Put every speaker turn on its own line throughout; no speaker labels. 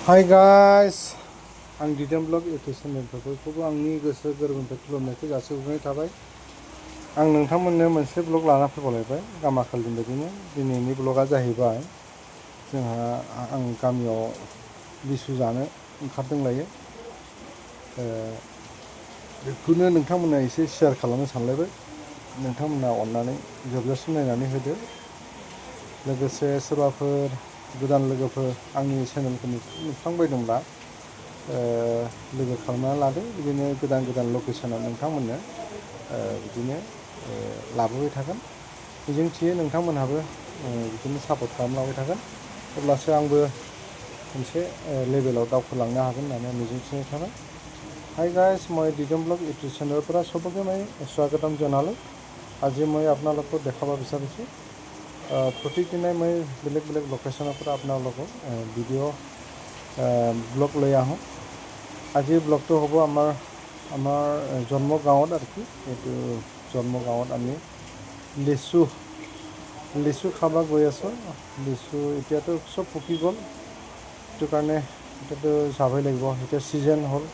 Hi guys, आं Jwnwm blog YouTube चेनेलफोरखौबो आंनि गोसो गोरबोनिफ्राय खुलुमनायखौ जासिहरनाय थाबाय। आं नोंथांमोननो मोनसे ब्लग लाना फैबावलायबाय गामाखालिनि बायदिनो। दिनैनि ब्लगा जाहैबाय जोंहा आं गामियाव लिसु जानो ओंखारदोंलायो। बेखौनो नोंथांमोननो एसे शेयार खालामनो सानलायबाय। नोंथांमोना अननानै जोबजासिम नायनानै होदो। लोगोसे सोरबाफोर गोदान लोगोफोर आंनि चेनेलखौ नुफ्लांबाय दंब्ला लोगो खालामनानै लादो। बिदिनो गोदान गोदान लकेसनाव नोंथांमोननो बिदिनो लाबोबाय थागोन। मिजिंथियो नोंथांमोनहाबो बिदिनो सापर्ट खालामलांबाय थागोन। अब्लासो आंबो मोनसे लेभेलाव दावखोलांनो हागोन होननानै मिजिंथिनाय थाबाय। हाय गाइस, মই Jwnwm ব্লগ ইউটিউব চেনেলৰ পৰা সবকে মই স্বাগতম জনালোঁ। আজি মই আপোনালোকক দেখাব বিচাৰিছোঁ প্ৰতিদিনাই মই বেলেগ বেলেগ লোকেশ্যনৰ পৰা আপোনালোকক ভিডিঅ' ব্লগ লৈ আহোঁ। আজিৰ ব্লগটো হ'ব আমাৰ জন্ম গাঁৱত আৰু কি এইটো জন্ম গাঁৱত আমি লিচু খাব গৈ আছোঁ। লিচু এতিয়াতো চব পকি গ'ল, সেইটো কাৰণে এতিয়াতো যাবই লাগিব, এতিয়া ছিজন হ'ল।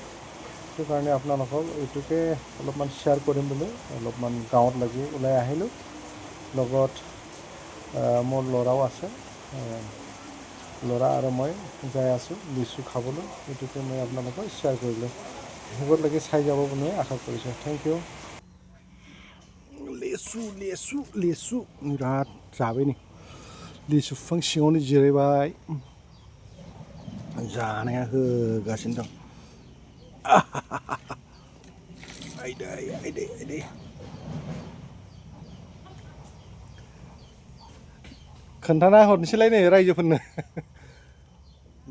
সেইটো কাৰণে আপোনালোকক এইটোকে অলপমান শ্বেয়াৰ কৰিম বুলি অলপমান গাঁৱত লাগি ওলাই আহিলোঁ। লগত মোৰ ল'ৰাও আছে, ল'ৰা আৰু মই যাই আছোঁ লিচু খাবলৈ। এইটোকে মই আপোনালোকক শ্বেয়াৰ কৰিলোঁ। শেষলৈকে চাই যাব বুলি আশা কৰিছোঁ। Thank you. লিচু बिराद जाबाय नै, लिसु बिफां सिङावनो जिरायबाय जानाया होगासिनो दं। आइदै खोन्थाना हरनोसैलाय नै रायजोफोरनो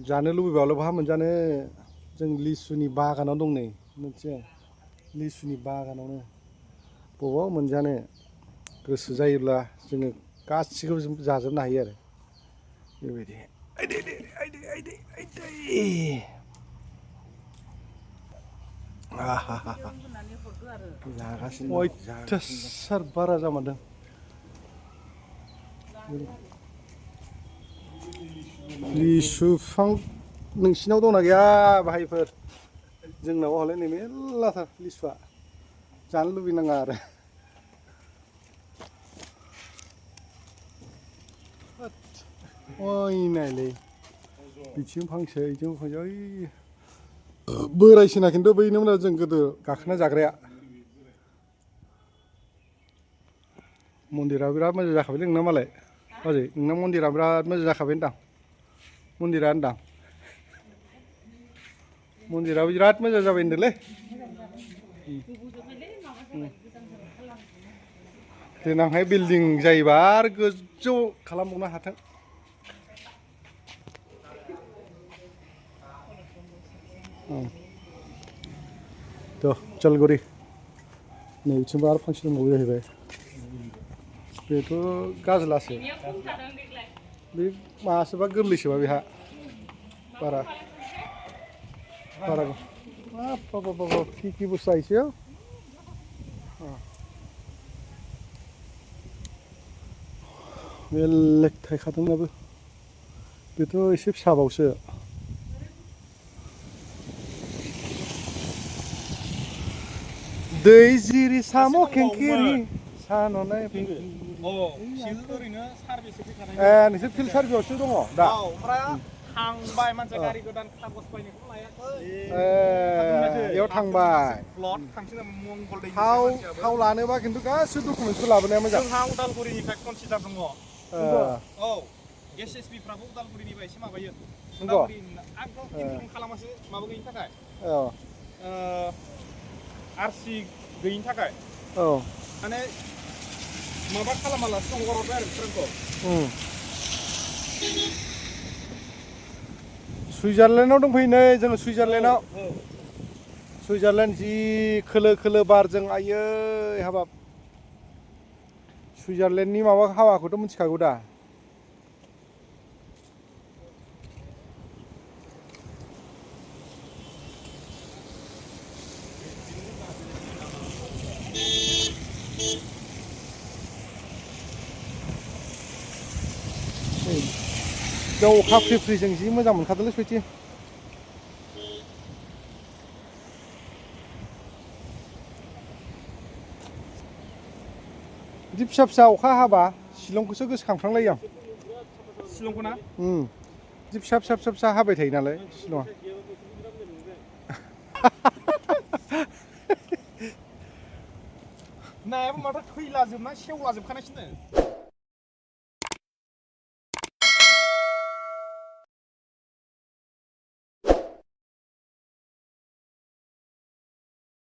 जानो लुबैबाल' बहा मोनजानो। जों लिसुनि बागानाव दं नै मोनसे, लिसुनि बागानावनो बबाव मोनजानो। गोसो जायोब्ला जोङो गासिखौबो जाजोबनो हायो आरो बेबायदि। आइदै जागासिनो अयथासार बारा जामारदों। लिसु बिफां नोंसिनाव दंना गैया भाइफोर? जोंनाव हले नै मेरलाथार लिसुआ, जानो लुबैनाङा आरो। ओइ नायलै बिथिं फांसे बिथिं फांसे, ओइ बोरायसिना खिन्थु बैनोमोन आरो जों गोदो गाखोना जाग्राया। मन्दिरा बिराद मोजां जाखाबाय नोंना मालाय बाजै, नोंना मन्दिरा बिराद मोजां जाखाबाय होनदां। मन्दिरा होनदां, मन्दिराबो बिराद मोजां जाबाय होनदोंलै। देनांहाय बिल्डिं जायोबा आरो गोजौ खालामबावनो हाथों। चलगुरि नै बिथिंबो आरो फांसे दंबावो जाहैबाय। बेथ' गाज्लासो, बे माबासोबा गोरलैसोबा बेहा बारा बाब कि बुस्थु जाहैसै। बेलेग थायखादोंनाबो, बेथ' एसे फिसाबावसो। दै जिरि साम' खेंखेरि सान'नाय नोंसोर फिल्ड सार्भिसआवसो दङ दा?
थांबाय मानसिया गारि गोदान कागज बायनायखौ लायाखै।
बेयाव थांबाय। थाव लानोबा खिन्थु गासिबो डकुमेन्टसखौ लाबोनाया मोजां।
जोंहा उदालगुरिनिफ्राय कनसिडार दङ। औ एसएसबिफ्राबो उदालगुरिनिफ्राय एसे माबायो। उदालगुरि एकदम इनफर्म खालामासो माबा गैयिनि थाखाय, आरसि गैयिनि थाखाय माने माबा खालामालासे हगारहरबाय आरो बिसोरखौ।
सुइजारलेण्डआव दंफैयो नै जोङो, सुइजारलेण्डआव। सुइजारलेण्ड जि खोलो खोलो बारजों आयै हाबाब। सुइजारलेण्डनि माबा हावाखौथ' मिथिखागौ दा? जों अखा फ्रि फ्रिजों जि मोजां मोनखादोंलै सयथि। बिदि फिसा फिसा अखा हाबा शिलंखौसो गोसोखांफ्लांलायो आं
शिलंखौ ना
बिदि फिसा फिसा फिसा फिसा हाबाय थायो नालाय शिलंआ
नायाबो माथो थैलाजोबना सेवलाजोबखानायसोनो